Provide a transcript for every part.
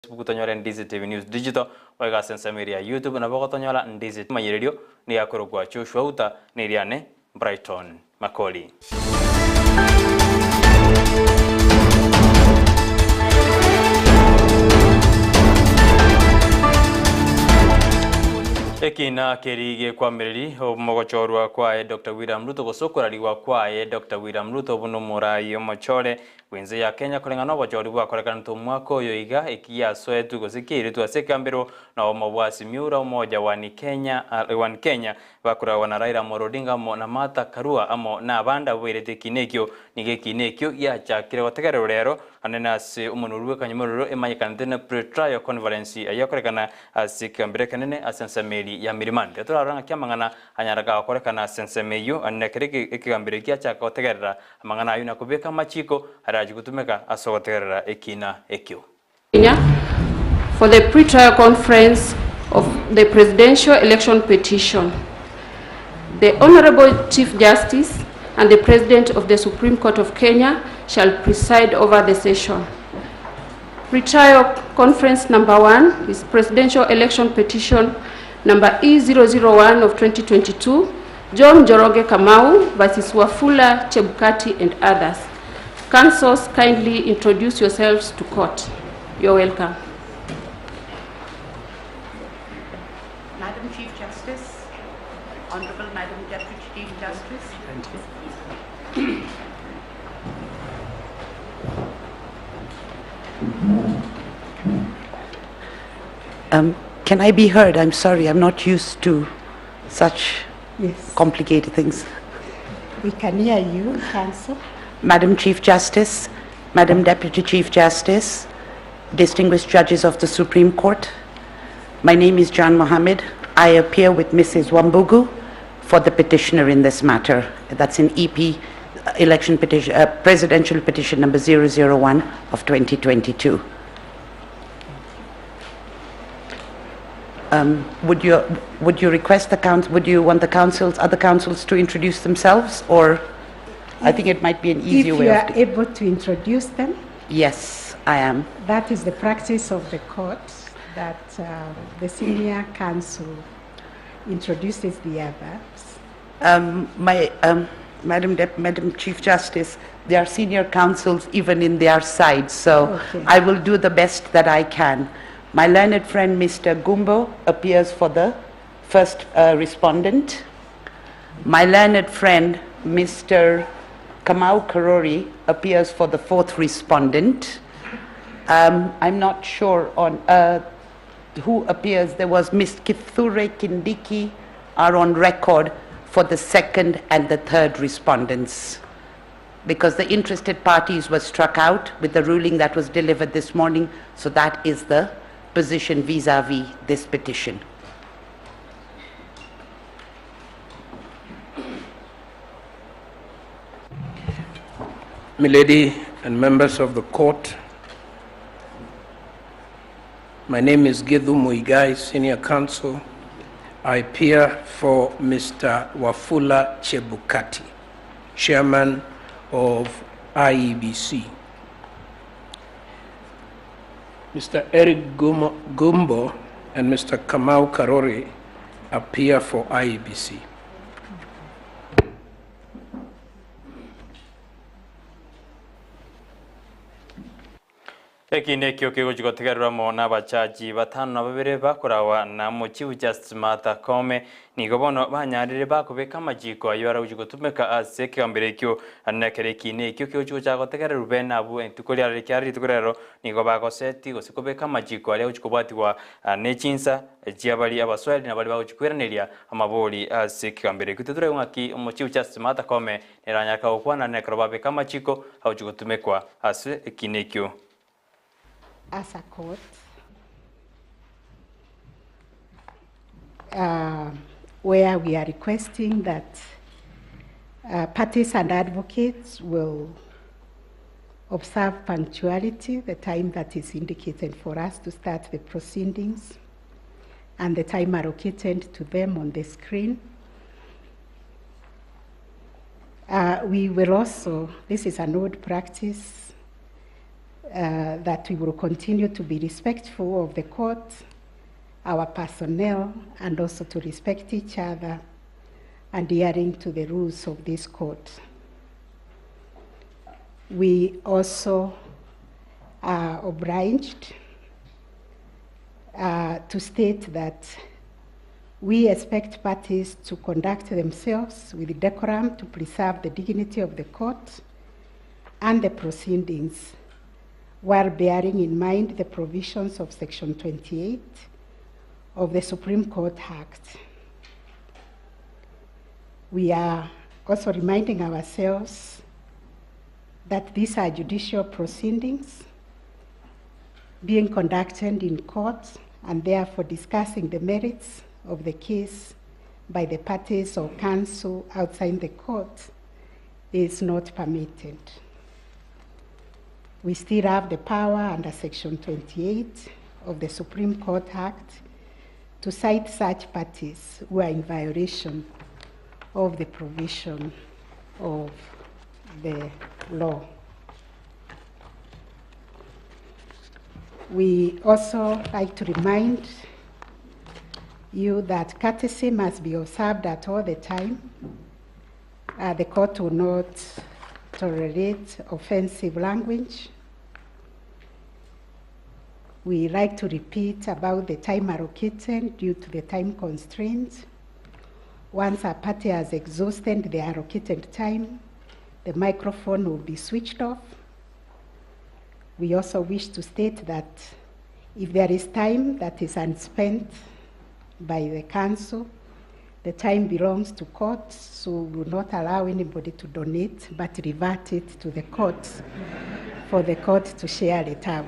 Facebook tonyore Ndizi TV News Digital, boigo ase ensemo eria ya YouTube nabo ogotonyora Ndizi Emanyererio nigo akorokwa Joshua Uta na eriane Brighton Makori. Ekina keri gekwamereri omogochorwa kwaye Doctor William Ruto gose okorarigwa kwaye Doctor William Ruto buna omorai omochore bw'ense ya Kenya koreng'ana nobochori bwakorekanete omwaka oyo iga eki giasoetwe gose kiairetwe ase ekambero na obomo bwa Simiura omoja one Kenya One Kenya Bakoragwa na Raila Amolo Odinga amo na Martha Karua amo nabande abwo bairete ekiina ekio. Nigo ekiina ekio giachakire gotegererwa rero anene ase omonwa bw'ekanyamorero emanyekanete na Pre-Trial Conference eyio ekorekana ase ekegambero ekenene ase ensemo eria ya Milimani. Riria torarore ng'aki amang'ana anyara gakorekana ase ensemo eyio anene ekero ekegambero ekio giachaka gotegerera amang'ana ayio na kobeka amachiko arachie gotumeka ase ogotegerera ekiina ekio. Kenya for the pre-trial conference of the presidential election petition. The Honorable Chief Justice and the President of the Supreme Court of Kenya shall preside over the session. Pre-trial conference number 1 is presidential election petition number E001 of 2022, John Njoroge Kamau versus Wafula Chebukati and others. Counsels, kindly introduce yourselves to court. You're welcome. Madam Chief Justice, Honorable Madam Deputy Chief Justice. Thank you. Can I be heard? I'm sorry, I'm not used to such Yes. complicated things. We can hear you, Counsel. Madam Chief Justice, Madam Deputy Chief Justice, distinguished judges of the Supreme Court, my name is John Mohammed. I appear with Mrs. Wambugu for the petitioner in this matter. That's in EP election petition, presidential petition number 001 of 2022. Would you, would you request the council, would you want the councils, other councils to introduce themselves, or I think it might be an easier If way you of are able to introduce them. Yes, I am. That is the practice of the court, that the senior counsel introduces the others. Madam Chief Justice, there are senior counsels even in their side, so I will do the best that I can. My learned friend, Mr. Gumbo, appears for the first respondent. My learned friend, Mr. Kamau Karori, appears for the fourth respondent. I'm not sure on who appears. There was Ms. Kithure Kindiki are on record for the second and the third respondents, because the interested parties were struck out with the ruling that was delivered this morning, so that is the position vis-a-vis this petition. Milady and members of the court, my name is Githu Muigai, Senior Counsel. I appear for Mr. Wafula Chebukati, Chairman of IEBC. Mr. Eric Gumbo and Mr. Kamau Karori appear for IEBC. Eki nekio kegochi gotegererwa amo nabachaji batano na babere bakorawa na Chief Justice Martha Koome. Nigo bono banyarire bakobeka amachiko ayio aragochi gotumeka ase ekegambero ekio nekero eki nekio kegochi gochaka gotegererwa bene abwo rituko riarire kiarire rituko rero nigo bagoseti gose kobeka amachiko aria agochi kobwatigwa nechinsa chiabari abaswahili na bari bagochi kweraneria amabori ase ekegambero ekio. Teturaigo ng'aki omo Chief Justice Martha Koome neranyareka gokwana nekero babeka amachiko agochi gotumekwa ase eki nekio. As a court, where we are requesting that parties and advocates will observe punctuality, the time that is indicated for us to start the proceedings, and the time allocated to them on the screen. We will also, this is an old practice, That we will continue to be respectful of the court, our personnel, and also to respect each other, adhering to the rules of this court. We also are obliged to state that we expect parties to conduct themselves with decorum to preserve the dignity of the court and the proceedings, while bearing in mind the provisions of Section 28 of the Supreme Court Act. We are also reminding ourselves that these are judicial proceedings being conducted in court, and therefore discussing the merits of the case by the parties or counsel outside the court is not permitted. We still have the power under Section 28 of the Supreme Court Act to cite such parties who are in violation of the provision of the law. We also like to remind you that courtesy must be observed at all the time. The court will not tolerate offensive language. We like to repeat about the time allocated due to the time constraints. Once a party has exhausted the allocated time, the microphone will be switched off. We also wish to state that if there is time that is unspent by the council, the time belongs to court, so we will not allow anybody to donate, but revert it to the court for the court to share it out,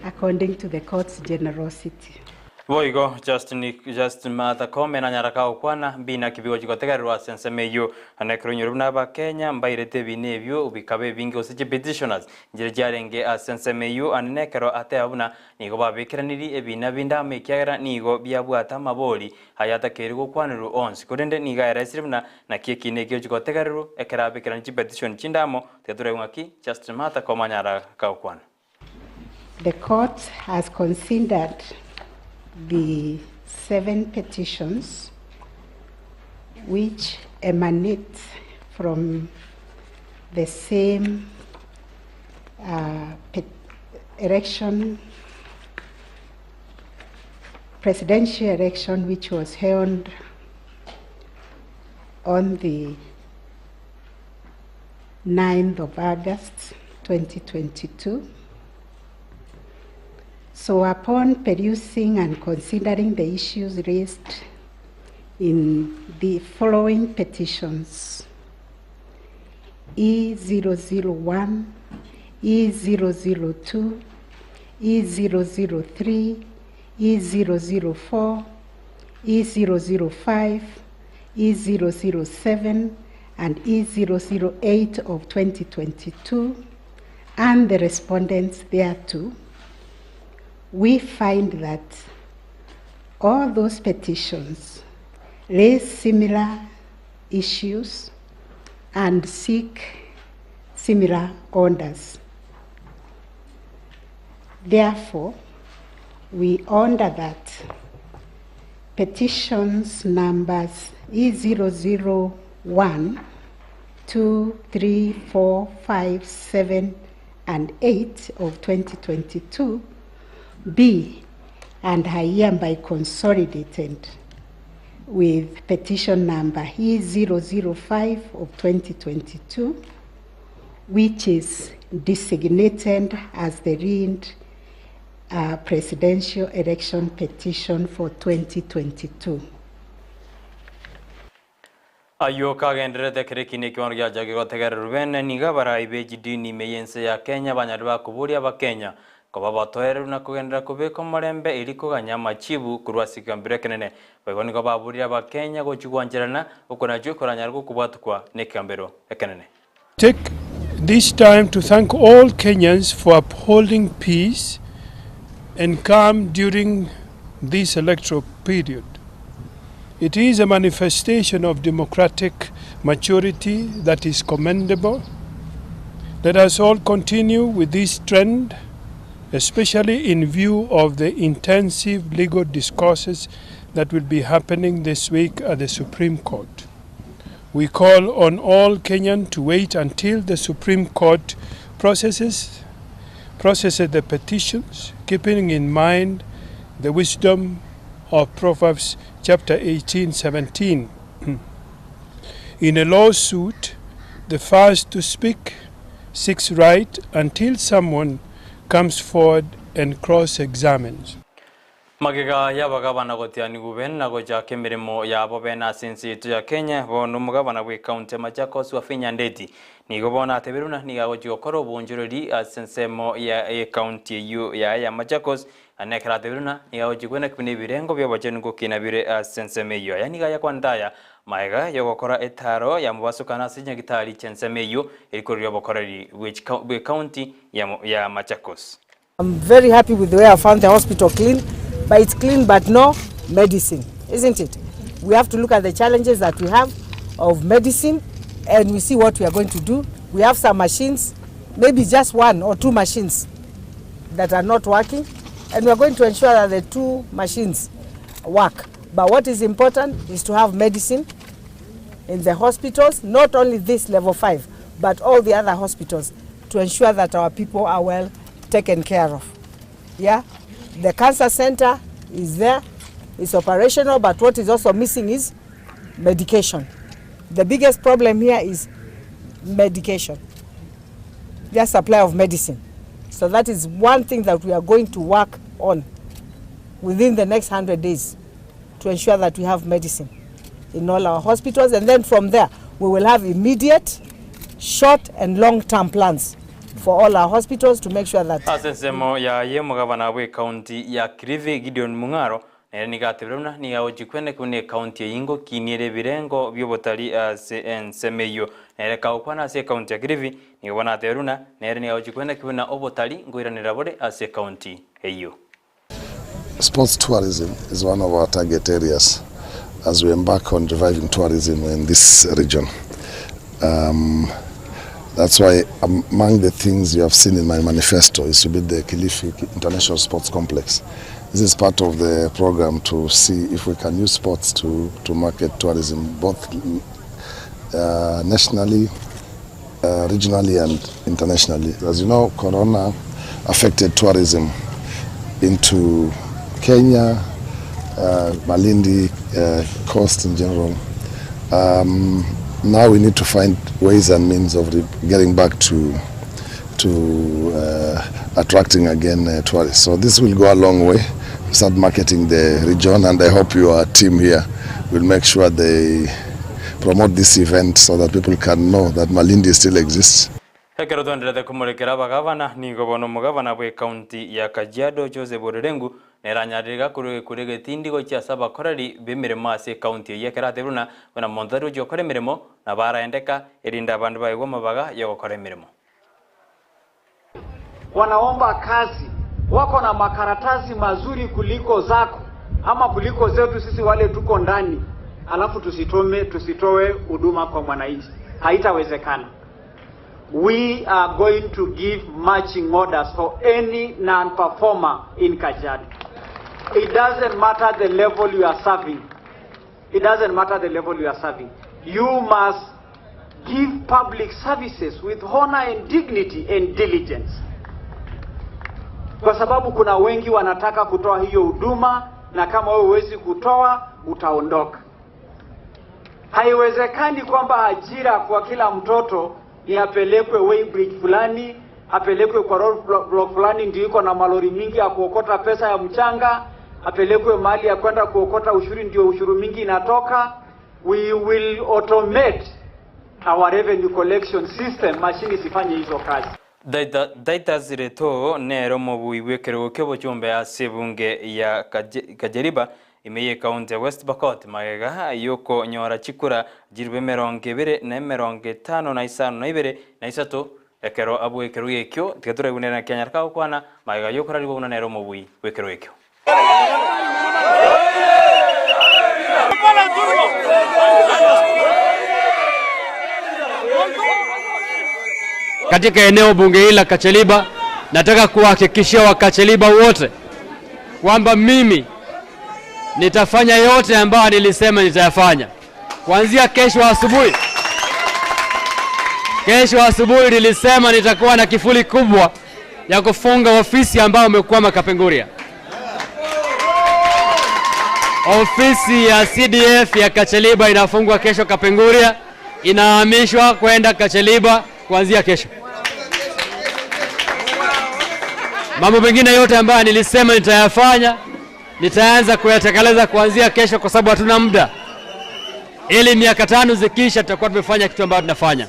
according to the court's generosity. Boigo Justin Justin Martha Koome nanyara kagokwana mbina kibigo chigotegererwa ase ensemo eyio ane ekero onyorwa buna abakenya mbairete ebina ebio bikaba ebinge gose chipetitioners nchire chiarenge ase ensemo eyio ande nekero ateba buna nigo babekeraniri ebina binde amo ekiagera nigo biabwate amabori aya atakeire gokwanerwa onsi korende nigo aeresire buna naki ekina ekio chigotegererwa ekero abekerani chipetition chinde amo tiga toraigwe ng'aki Justin Martha Koome anyara kagokwana. The court has considered the 7 petitions which emanate from the same election, presidential election, which was held on the 9th of August, 2022. So upon perusing and considering the issues raised in the following petitions, E001, E002, E003, E004, E005, E007, and E008 of 2022, and the respondents thereto, we find that all those petitions raise similar issues and seek similar orders. Therefore, we order that petitions numbers E001, 2, 3, 4, 5, 7, and 8 of 2022 be and are hereby consolidated with petition number E005 of 2022, which is designated as the lead presidential election petition for 2022. Ayio kagendererete ekero ekina ekiwano giachakire gotegererwa bene nigo abarai be chidini ime y'ense ya Kenya banyare bakoboria abakenya koba abatoereru na kogenderera kobeka omorembe eri koganya amachibu korwa ase ekegambero ekenene. Boigo nigo baborire abakenya gochia gwancherana okonachwa ekoranyare gokobwatukwa na ekegambero ekenene. Take this time to thank all Kenyans for upholding peace and calm during this electoral period. It is a manifestation of democratic maturity that is commendable. Let us all continue with this trend, especially in view of the intensive legal discourses that will be happening this week at the Supreme Court. We call on all Kenyans to wait until the Supreme Court processes, processes the petitions, keeping in mind the wisdom of Proverbs chapter 18, 17. In a lawsuit, the first to speak seeks right until someone comes forward and cross-examines. Magega y'abagabana gotianigwa bene na gochaka emeremo yabo bene ase ense yaito ya Kenya, bono omogabana bw'ecounty ya Machakos Wavinya Ndeti nigo bono atebire buna nigo agochia gokora obonchoreri ase ensemo ya ecounty eyio yaye ya Machakos, naende ekero atebire buna nigo agochia kwenaki buna ebirengo bi'obochenu gokina bire ase ensemo eyio. Aya nigo ayakwanete aya magega y'ogokora etaro ya mobasokano ase chinyagitari chi'ensemo eyio erikoriria obokoreri bw'ecounty ya Machakos. I'm very happy with the way I found the hospital clean, but it's clean but no medicine, isn't it? We have to look at the challenges that we have of medicine and we see what we are going to do. We have some machines, maybe just one or two machines that are not working, and we are going to ensure that the two machines work. But what is important is to have medicine in the hospitals, not only this level 5, but all the other hospitals, to ensure that our people are well taken care of. Yeah, the cancer center is there, it's operational, but what is also missing is medication. The biggest problem here is medication, the supply of medicine. So that is one thing that we are going to work on within the next 100 days to ensure that we have medicine in all our hospitals. And then from there, we will have immediate, short and long-term plans for all our hospitals to make sure that Ase ensemo yaye omogabana bw'ecounty ya Kilifi Gideon Mung'aro nere nigo atebire buna nigo agochia kweneka buna ecounty eyio ngokiniere ebirengo bi'obotari ase ensemo eyio. Nere kagokwana ase ecounty ya Kilifi nigo bono atebire buna nere nigo agochia kweneka buna obotari nkoiranera bore ase ecounty eyio. Sports tourism is one of our target areas as we embark on reviving tourism in this region. That's why among the things you have seen in my manifesto is to build the Kilifi International Sports Complex. This is part of the program to see if we can use sports to market tourism both nationally, regionally and internationally. As you know, Corona affected tourism into Kenya, Malindi, coast in general. Now we need to find ways and means of getting back to attracting again tourists. So this will go a long way to start marketing the region, and I hope your team here will make sure they promote this event so that people can know that Malindi still exists. Ekero twenderete komorekera abagavana nigo bono omogavana bw'ecounty ya Kajiado Joseph Ole Lenku nere anyarire gakorwa ekura egetindi gochia ase abakoreri b'emeremo ase ecounty eyio ekero atebire buna buna monto tari gochia gokora emeremo nabo araendeka erinde abandu baigwe amabaga yogokora emeremo. Wanaomba kazi, wako na makaratasi mazuri kuliko zako ama kuliko zetu sisi wale tuko ndani, alafu tusitome tusitoe huduma kwa mwananchi. Haitawezekana. We are going to give marching orders for any non-performer in Kajiado. It doesn't matter the level you are serving. It doesn't matter the level you are serving. You must give public services with honor and dignity and diligence, kwa sababu kuna wengi wanataka kutoa hiyo huduma, na kama wewe huwezi kutoa utaondoka. Haiwezekani kwamba ajira kwa kila mtoto ni apelekwe weighbridge fulani, apelekwe kwa road block fulani ndio iko na malori mingi ya kuokota pesa ya mchanga, apelekwe mahali ya kwenda kuokota ushuru ndio ushuru mingi inatoka. We will automate our revenue collection system, mashini zifanye hizo kazi. Titus Letoo nero omobui bw'ekerogo kia obochumbe ase ebunge ya Kajeriba ime ye county ya West Pokot magega yokonyora chikura chirwe 255 na 53 ekero abwo ekerogo ekio tiga turaigwanera na Kenya kagokwana magega yokorarigwa buna nero omobui bw'ekerogo ekio. katika eneo bunge hili la Kacheliba. Nataka kuwahakikishia Wakacheliba wote kwamba mimi nitafanya yote ambayo nilisema nitayafanya kuanzia kesho asubuhi. Kesho asubuhi nilisema nitakuwa na kifuli kubwa ya kufunga ofisi ambayo umekwama Kapenguria. Ofisi ya CDF ya Kacheliba inafungwa kesho Kapenguria, inahamishwa kwenda Kacheliba kuanzia kesho. Mambo mengine yote ambayo nilisema nitayafanya nitaanza kuyatekeleza kuanzia kesho, kwa sababu hatuna muda. Ili miaka tano zikisha, tutakuwa tumefanya kitu ambayo tunafanya.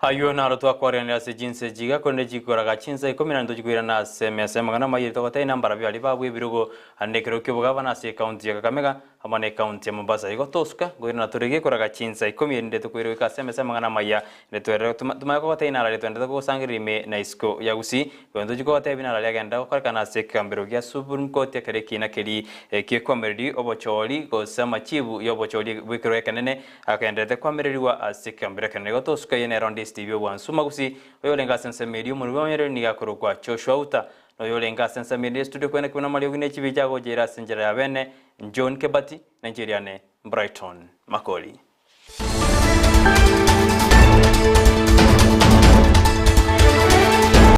Ayio naro twakwaranera ase chinsa echi iga, korende chikoraga chinsa ikomi na ntochikoirana ase emesa y'amang'ana amayia togotebia nambara biaria babua ebirogo ande ekero kia obogabana ase ekaunti ya Kakamega amo na ekaunti ya Mombasa. Igo tosuka nkoirana tore gekoraga chinsa ikomi erinde tokoira goika ase emesa y'amang'ana amaya ere twerere tomanye kogotebia naro aria twendete kogosangereria ime na isiko ya Gusii. Korende tochie kogotebia naro aria agenda gokorekana ase ekegambero gia Supreme Court ekero ekiina keria ki'ekoamereri obochori gose amachibu y'obochori bw'ekerwa ekenene Agenderete koamererigwa ase ekeambero ekenene gotosuka eye nero onde Steve Obwansu Magusi, oyorenge ase ensemo eria omorwoti bw'amanyereri nigo akorokwa Joshua Uta, na oyorenge ase ensemo ende y'estudio kwene kebuna amariogi ne chibicha agocha ere ase enchera ya bene John Kebati, na inche eriane Brighton Makori.